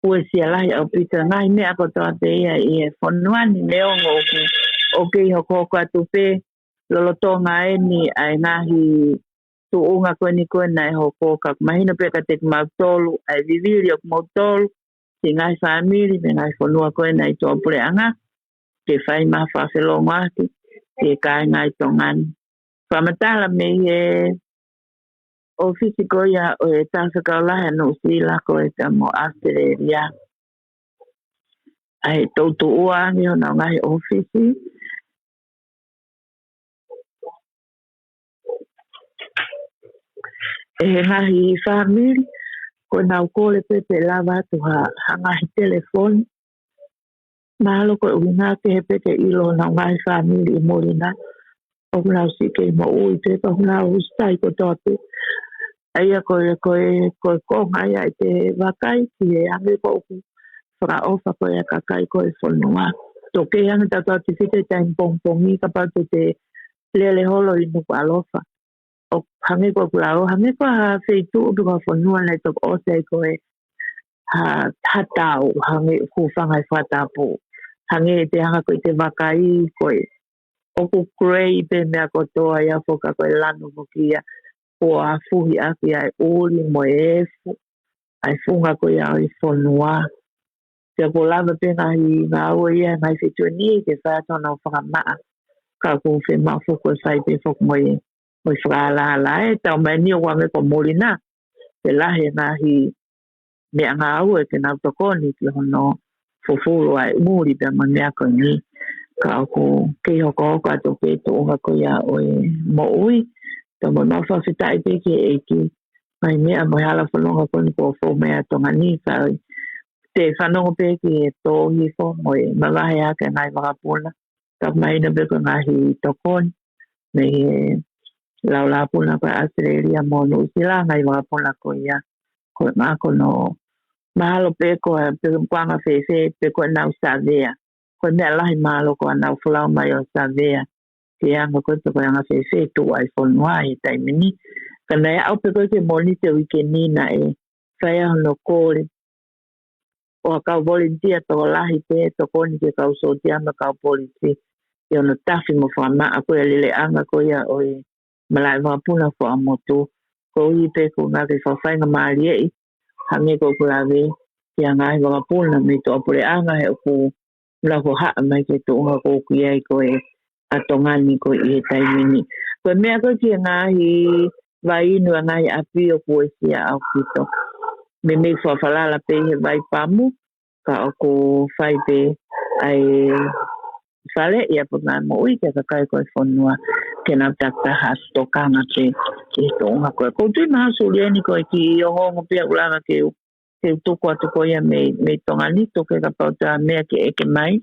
uesia lahi ʻaupito e ngaahi meʻa kotoa pē ia ʻi he fonua ni, neongo ʻoku, ʻoku kei hokohoko atu pē lolotonga eni ʻa e ngaahi tuʻunga ko eni ko ē naʻe hoko, ka ʻoku mahino pē kiate kimautolu ʻa e vivili ʻo kimautolu, siʻi ngaahi fāmili mei he ngaahi fonua ko ē naʻe ʻi tuʻapuleʻanga, ke fai mai ha fakafelongoaki ki he kāinga ʻi Tonga ni. Fakamatala mei he ʻōfisi ko ia ʻo e Talafekau Lahi ʻa Nuʻusila ko ē pea mo ʻAositelēlia. ʻA e toutuʻua ange honau ngaahi ʻōfisi ʻe he ngaahi fāmili, ko ʻenau kole pē pe ʻe lava atu ha, ha ngaahi telefoni. Mahalo ko e ʻuhinga kehe pē ke ʻilo honau ngaahi fāmili ʻi muli na ʻoku nau siʻi kei moʻui pē, ka ʻoku nau hustai kotoa pē. ʻA ia ko e, ko e, ko e konga ia ʻete vakai ki he ange ko ʻoku fakaʻofa ko ē ʻa e kakai ko ē fonua. Toki hanga tatau tifite taimi pongipongi kapau te te lele holo ʻi Nukuʻalofa. ʻO hangē ko ʻeku lau, hangē ko ha feituʻu pe ko ha fonua naʻe toki ʻosi ai ko ē ha, ha tau, hangē ʻoku fanga e fakatapu. Hangē te hanga ko ē te vakai ko ē ʻoku grey pē meʻa kotoa ia foki, ka ko e lanu foki ia ʻoku fuhi ʻaki ʻa e ʻuli mo e efu ʻa e funga ko ia ʻo e fonua. Pea kuo lava pē ngaahi ngāue ia he ngaahi feituʻu ni ke fai atu honau fakamaʻa. Ka ʻoku fiemaʻu foki ke fai pē foki mo e, mo e fakaalaala ē, taumaiā ni ʻoku hangē ko muli na. Pea lahi e ngaahi meʻangāue ke nau tokoni ki hono fufulu ʻa e muli pea mo e meʻa ko eni. Ka ʻoku kei hokohoko atu pē tuʻunga ko ia ʻo e moʻui. Pea mo e mau fakafetaʻi pē ki he ʻEiki. Ngaahi meʻa mo e hala fononga ko eni kuo fou mai ʻa Tonga ni, ka ʻoku te fanongo pē ki he tō hifo mo e mavahe ʻa e ngaahi vakapuna. Ka mahino pē ko e ngaahi tokoni mei he laulāpuna ko ē ʻAositelēlia mo Nuʻusila, ngaahi vakapuna ko ia. Ko e ngaahi ko hono mahalo pē ko e, pe ko e anga fēfē, pe ko ʻenau savea. Ko e meʻa lahi mahalo ko ʻenau folau mai ʻo savea ki he anga ko ē pe ko e anga fēfē tuʻu ʻa e fonua ʻi he taimi ni. Ka naʻe aʻu pē ko ē ki he Mōnite uike ni naʻe fai ai hono kole ʻo ha kau volunteer tokolahi pē, tokoni ki he kau sōtia mo e kau polisi ʻi hono tafi mo fakamaʻa ko ē ʻa e leleʻanga ko ia ʻo e malaʻe vakapuna fakamotu. Koeʻuhi pē ko e ngaahi fakafaingamālieʻi, hangē ko ʻeku lave, ki he ngaahi vakapuna mei tuʻapuleʻanga he ʻoku nau hohaʻa mai ki he tuʻunga ko ē ʻoku ʻi ai ko ē ʻa Tonga ni ko ē ʻi he taimi ni. Ko e meʻa ko ē ki he ngaahi vai inu ʻa e ngaahi ʻapi ʻoku uesia ʻaupito. Meimei fakafalala pē ʻi he vai pamu, ka ʻoku fai pē ʻa e faleʻi ʻa e puna moʻui ki he kakai ko ē fonua ke nau takitaha tokanga pē ki he tuʻunga ko ē. Ko u tui mahalo Sulieni ko e kiʻi ongoongo pē ʻoku lava ke u, ke u tuku atu ko ia mei, mei Tonga ni, tuku ke kapau te ʻi ai ha meʻa ke ʻeke mai.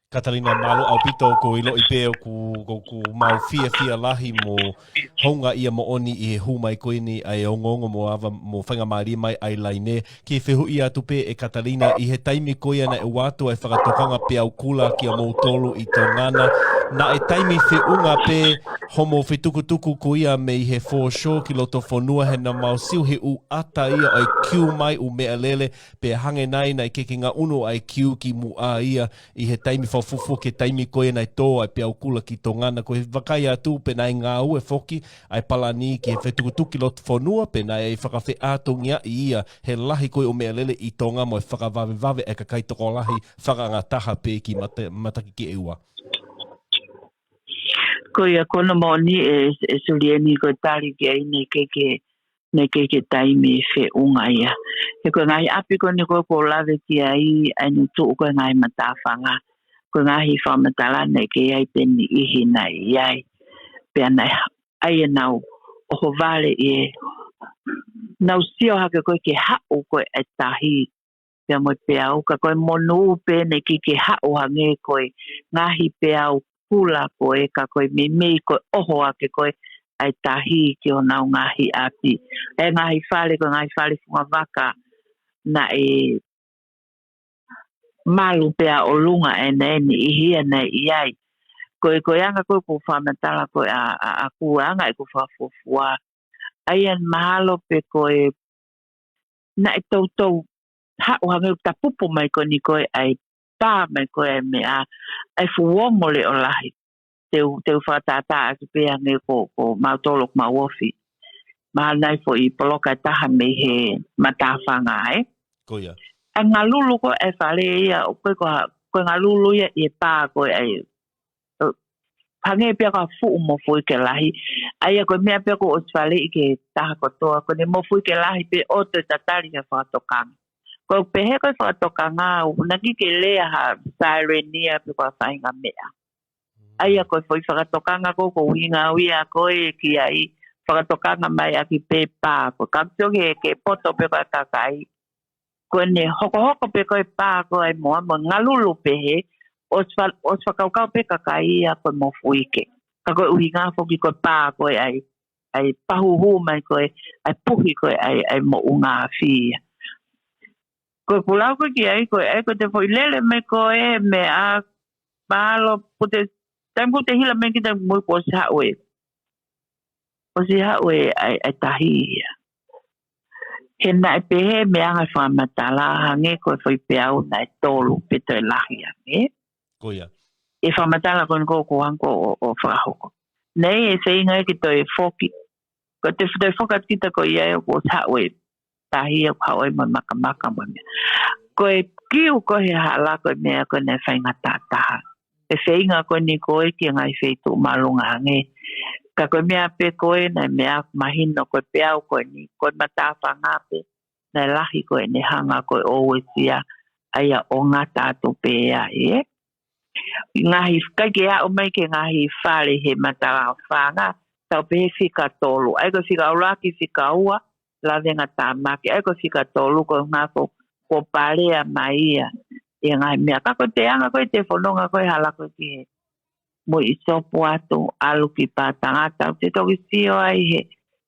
Katalina, mālō ʻaupito, ʻoku ou ʻiloʻi pē ʻoku, ʻoku mau fiefia lahi mo houngaʻia moʻoni ʻi he hū mai ko eni ʻa e ongoongo mo ava mo faingamālie mai ʻa e laine. Ke fehuʻi atu pē ʻe Katalina, ʻi he taimi ko ia naʻe ʻoatu ai e fakatokanga peau kula kiate kimoutolu ʻi Tonga na, naʻe taimi feʻunga pē hoʻomo fetukutuku ko ia mei he foreshore ki loto fonua he naʻa mau sio he ʻū ʻata ia ʻo e kiu mai ʻū meʻalele, pea hangē nai naʻe ʻikai ke ngaʻunu ʻa e kiu kimuʻa ia ʻi he taimi fakafuofua ki he taimi ko ia naʻe tō ai e peau kula ki Tonga na. Ko e vakai atu pe naʻe ngāue foki ʻa e palani ki he fetukutuku ki loto fonua pe naʻe fakafeʻātungiaʻi ia he lahi ko ia ʻū meʻalele ʻi Tonga mo e fakavavevave ʻa e kakai tokolahi fakaʻangataha pē ki mata-, mataki ki ʻEua. Ko ia ko hono moʻoni ē, ē Sulieni, ko e tali ki ai naʻe ʻikai ke, naʻe ʻikai ke taimi feʻunga ia. He ko e ngaahi ʻapi ko eni ko ē ʻoku ou lave ki ai, ʻa eni ʻoku tuʻu ko ē he ngaahi matāfanga, ko e ngaahi fakamatala naʻe ʻikai ai pē niʻihi naʻe ʻi ai. Pea naʻe ʻi ai ʻenau ʻohovale ʻi heʻenau sio hake ko ē ki he haʻu ko ē ʻa e tahi pea mo e peau, ka ko e monū pē naʻe ʻikai ke haʻu hangē ko e ngaahi peau kula ko ē, ka ko e meimei ko e ʻoho hake ko ē ʻa e tahi ki honau ngaahi ʻapi. ʻA e ngaahi fale, ko e ngaahi fale fungavaka naʻe malu pea ʻolunga ʻa e naʻe ʻi ai. Ko e, ko e anga ko ē ʻoku fakamatala ko ē ʻa, ʻa, ʻa kuanga ʻi ko fakafuafua. ʻA ia mahalo pē ko e naʻe toutou haʻu hangē ʻoku tapupu mai ko eni ko ē ʻa e pā mai ko ē ʻa e meʻa, ʻa e fuʻu ongo leʻo lahi. Te u, te u fakatātā ʻaki pē hangē ko, ko mautolu ʻoku mau ofi. Mahalo naʻe foʻi poloka ʻe taha mei he matāfanga, ē? Ko ia. ʻA e ngalulu ko ē ʻa e fale ia, ʻo ko e ko ha, ko e ngalulu ia ʻi he pā ko ē ʻa e, ʻo, hangē pē ia ko ha fuʻu mofuike lahi. ʻA ia ko e meʻa pē ia kuo ʻosi faleʻi ki he taha kotoa, ko ʻene mofuike lahi pē ʻo toe tatali ha fakatokanga. Ko e pehē ko e fakatokanga, ʻoku ʻikai ke lea ha saileni ia pe ko ha faʻahinga meʻa. ʻA ia ko e foʻi fakatokanga ko ē ʻoku ou ʻuhinga au ia ko ē ki ai, fakatokanga mai ʻaki pē pā, ko e kapitio ke, ke poto pē ko ē ʻa e kakai. Ko ʻene hokohoko pē ko ē pā ko ē ʻa e moa mo e ngalulu pehē, ʻosi fa-, ʻosi fakakaukau pē kakai ia ko e mofuike. Ka ko e ʻuhinga foki ko e pā ko ē ʻa e, ʻa e pahuhu mai ko ē, ʻa e puhi ko ē ʻa e, ʻa e moʻunga afi ia. Ko e kulau ko ē ki ai ko ē, ʻa ia ko ʻete foʻi lele mai ko ē meʻa, mahalo, ko ʻete, taimi ko ē ʻete hila mai ki taimi mo kuo ʻosi haʻu ē. ʻOsi haʻu ē ʻa e, ʻa e tahi ia. He naʻe pehē mei he anga e fakamatala hangē ko e foʻi peau naʻe tolu pe toe lahi ange. Ko ia. ʻE fakamatala ko eni ko ē ʻoku hangē ko ē ʻo, ʻo fakahoko. Naʻe ʻi ai e feinga ia ke toe foki. Ko ʻete toe foki atu kita ko ia ʻoku ʻosi haʻu e tahi ia ʻoku haʻu ai mo e makamaka mo e meʻa. Ko e kiu ko ē he hala ko e meʻa ko ē naʻe faingataʻa taha. ʻE feinga ko eni ko ē ki he ngaahi feituʻu māʻolunga ange. Ka ko e meʻa pē ko ē naʻe meʻa ʻoku mahino ko e peau ko eni, ko e matāfanga pē, naʻe lahi ko ē ʻene hanga ko ē ʻo uesia, ʻa ia ʻo ngata atu pē ai, ē? Ngaahi, ʻikai ke aʻu mai ki he ngaahi fale he matāfanga, tau pehē fika tolu. ʻA ia ko e fika ʻuluaki, fika ua, lavengatāmaki. ʻA ia ko e fika tolu ko e ngako, kuo palea mai ia ʻi he ngaahi meʻa. Ka ko ʻete anga ko ē ʻete fononga ko ē hala ko ē ki he mo e ʻisopu atu, ʻalu ki pā tangata, ʻoku te toki sio ai he,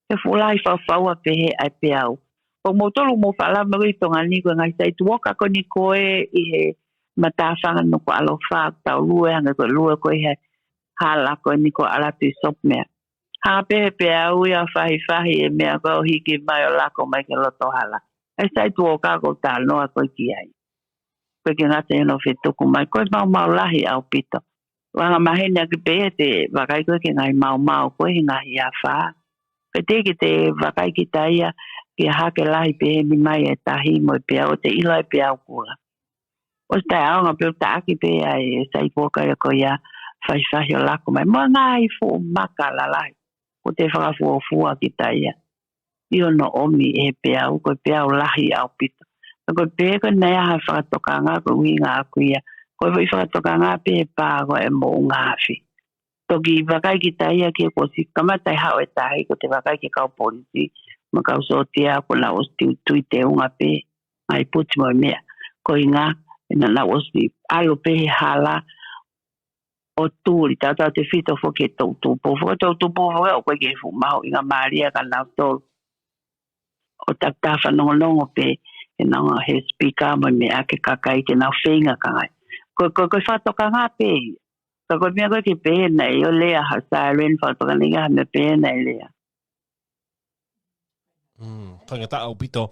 he fuʻu lahi fakafaua pehē ʻa e peau. Ko moutolu mou fakalava mai ko ē ʻi Tonga ni ko e ngaahi saiti uoka ko eni ko ē ʻi he matāfanga Nukuʻalofa, tau lue, hangē ko e lue ko ē he hala ko eni ko ʻAlatuʻisopu meʻa. Hanga pē he peau ia ʻo fahifahi e meʻa ko ē ʻo hiki mai ʻo lako mai ki loto hala. ʻA e saiti uoka ʻoku ou talanoa ko ē ki ai. ʻOku ʻikai ke ngata ʻi hono fetuku mai, ko e maumau lahi ʻaupito. Anga maheni ʻaki pē ʻete vakai ko ē ki he ngaahi maumau ko ē he ngaahi afā. Pea teʻeki ke te vakai kita ia ki he hake lahi pehē ni mai e tahi mo e peau, ʻo te ʻilo e peau kula. ʻOsi taʻeʻaonga pē ʻo taʻaki pē ʻa e saiti uoka ia ko ia fahifahi ʻo lako mai. Mo e ngaahi fuʻu maka lalahi, ʻoku te fakafuofua kita ia ʻi hono ʻomi ʻe he peau, ko e peau lahi ʻaupito. Ka ko e pehē ko ē naʻe ʻi ai ha fakatokanga, ko e ʻuhinga ʻaku ia, ko e foʻi fakatokanga pē he pā ko ē ʻa e moʻunga afi. Toki vakai kita ia ki he kuo ʻosi kamata e haʻu e tahi, ko ʻete vakai ki he kau polisi mo e kau sōtia kuo nau ʻosi tuitui teunga pē ngaahi puti mo e meʻa. Ko e ʻuhinga, naʻa nau ʻosi ʻalu pē he hala ʻo tuli, tautautefito foki ki he toʻu tupu. Foki toʻu tupu foki ʻoku ʻikai ke fuʻu mahuʻingamālie kia nautolu ʻo takitaha fanongonongo pē ʻenau ngaahi speaker mo e meʻa ki he kakai ke nau feinga kangai. Ko, ko, ko e fakatokanga pē ia. Ka ko e meʻa ko ē ke pehē naʻe ʻi ai e lea ha siren, fakatokanga ia ha meʻa pehē naʻe lea. Mm, faingataʻa ʻaupito.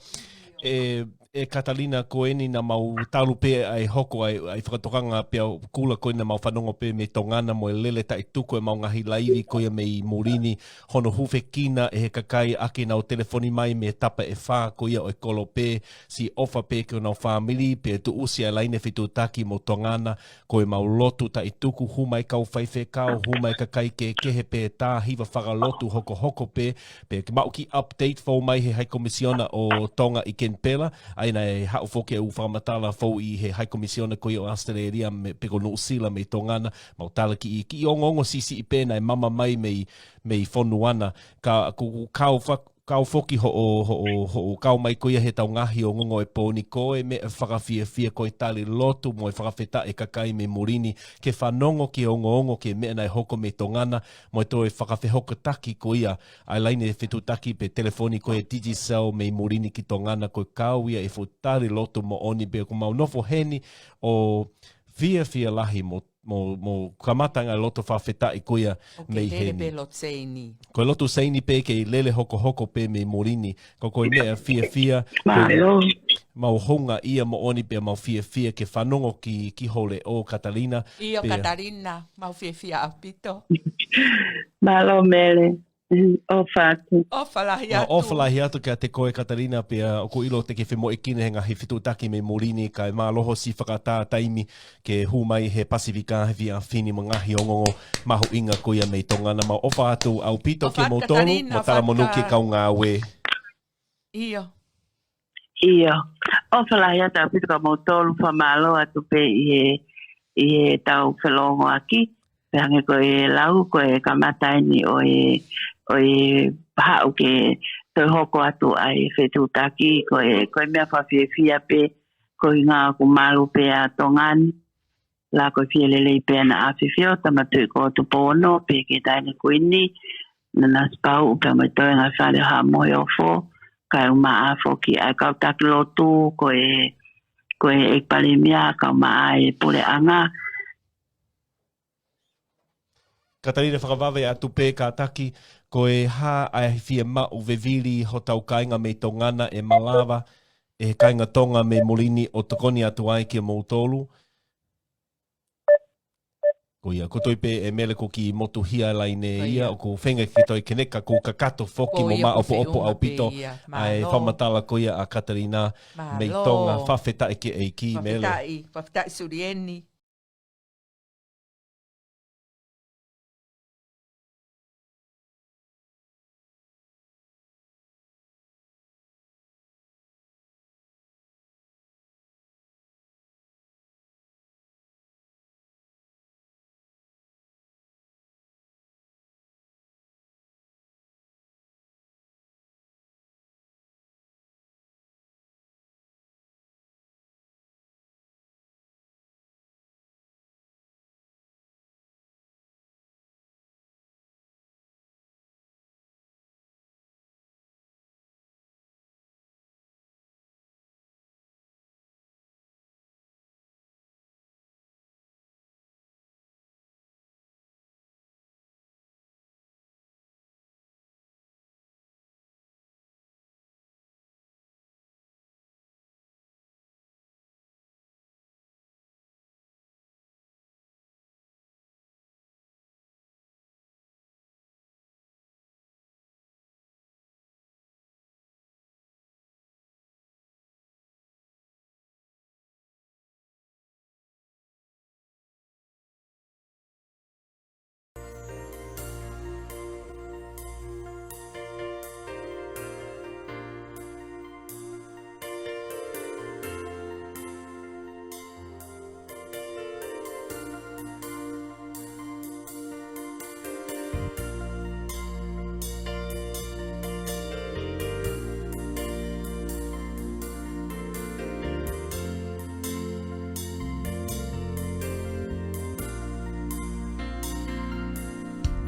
ʻE, ʻe Katalina, ko eni naʻa mau talu pē ʻa e hoko ʻa e, ʻa e fakatokanga peau kula ko eni naʻa mau fanongo pē mei Tonga na mo e lele taʻetuku ʻemau ngaahi laivi ko ia mei muli ni, hono hūfekina ʻe he kakai ʻaki ʻenau telefoni mai mei he tapa ʻe fā ko ia ʻo e kolope, siʻi ʻofa pē ki honau fāmili, pea tuʻusi ʻa e laine fetuʻutaki mo Tonga na, ko ʻemau lotu taʻetuku, hū mai kau faifekau, hū mai kakai kehekehe pē, tā hiva fakalotu hokohoko pē, pea ke maʻu kiʻi update fou mai he High Commissioner ʻo Tonga ʻi Kenipela, ʻa ia naʻe haʻu foki ʻeku fakamatala fou ʻi he High Commissioner ko ia ʻo ʻAositelēlia, mei, pe ko Nuʻusila mei Tonga na, mau tala kiʻi, kiʻi ongoongo siʻisiʻi pē naʻe mama mai mei, mei fonua na, ka ʻoku kau fak-, kau foki hoʻo, hoʻo, hoʻo kau mai ko ia he tau ngaahi ongoongo ʻo e pō ni, ko e meʻa fakafiefia, ko e tali lotu mo e fakafetaʻi e kakai mei muli ni, ke fanongo ki he ongoongo ki he meʻa naʻe hoko mei Tonga na, mo e toe fakafehokotaki ko ia ʻa e laine fetuʻutaki pe telefoni ko e Digicel mei muli ni ki Tonga na, ko e kau ia ʻi he fuʻu tali lotu moʻoni pē. ʻOku mau nofo heni ʻo fiefia lahi mo, mo, mo kamata ʻa e lotu fakafetaʻi ko ia ʻoku mei heni. Lele pē lotu Seini. Ko e lotu Seini pē kei lele hokohoko pē mei muli ni. Ko, ko e meʻa fiefia, ko e Mālō. Mau houngaʻia moʻoni pea mau fiefia ke fanongo ki, ki ho leʻo Katalina. ʻIo, pea Katalina, mau fiefia ʻaupito. Mālō Mele. ʻOfa atu. ʻOfa lahi ʻOfa atu. ʻOfa lahi atu kiate koe Katalina, pea ʻoku ou ʻilo te ke femoʻuekina he ngaahi fetuʻutaki mei muli ni, kae mālō hoʻo siʻi fakaʻatā taimi ke hū mai he Pasifika he efiafi ni mo e ngaahi ongoongo mahuʻinga ko ia mei Tonga na. Mau ʻofa atu ʻaupito kimoutolu, Katalina, mo talamonū ki he kau ngāue. ʻIo. ʻIo. ʻOfa lahi atu ʻaupito kimoutolu, fakamālō atu pē ʻi he, ʻi he tau felōngoaki. Pea hangē ko e lau, ko e kamata eni ʻo e, ʻo e haʻu ke toe hoko atu ʻa e fetuʻutaki, ko e, ko e meʻa fakafiefia pē, ko e ʻuhinga ʻoku malu pē ʻa Tonga ni. La ko e fie lelei pē ʻa Nā ʻAfifio, Tama Tuʻi ko Tupou Ono, pea ki he Taʻahine Kuini, Nanasipauʻu, pea mo e toenga Fale ʻo Haʻa Moheofo, kae ʻumaʻā foki ʻa e kau taki lotu, ko e, ko e ʻEiki Palēmia, kae ʻumaʻā e puleʻanga. Katalina, fakavave atu pē kātaki, ko e hā ʻa e fiemaʻu vevili hotau kāinga mei Tonga na ʻe malava ʻe he kāinga Tonga mei muli ni ʻo tokoni atu ai kiate kimoutolu? Ko ia, ko e toe pē ʻe Mele kuo kiʻi motuhia e laine ia, ʻoku feinga ke toe keneka, kuo kakato foki mo maʻopoʻopo ʻaupito ʻa e fakamatala ko ia ʻa Katalina mei Tonga. Mālō. Fakafetaʻi ki he ʻEiki, Mele. Fakafetaʻi, fakafetaʻi Sulieni.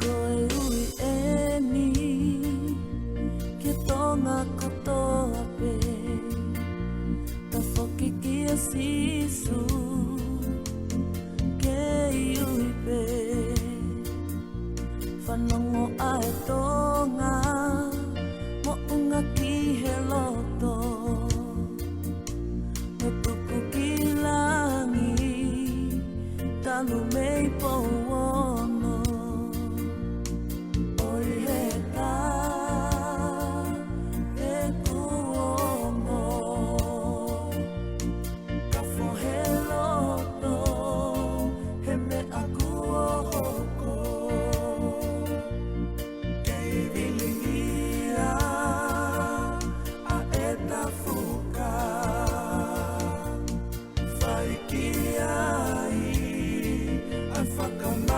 Ko e ui eni ki Tonga kotoa pē, tafoki kia Sīsū kei ui pē. Fanongo ʻa e Tonga, moʻunga ki he loto, mo tuku ki langi, talu mei Pouono. ʻOi he tā ʻeku ongo, ka fohe loto he meʻa kuo hoko. Kei vilingia ʻa e tafuka, fai ki ai ʻa e fakamoʻoni.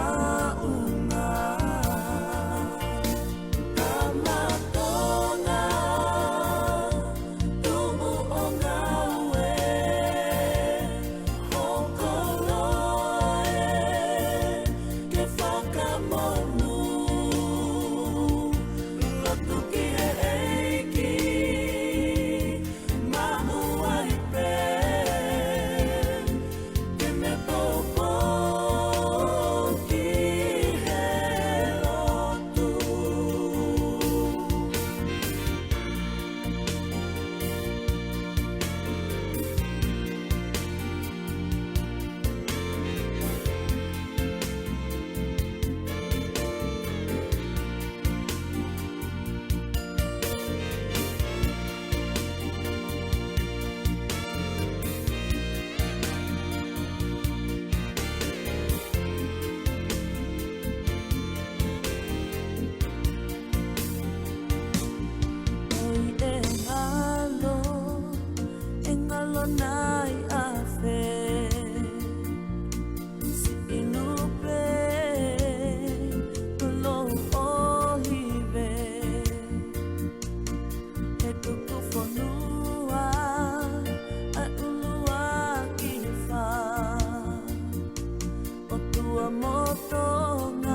Ua mo Tonga.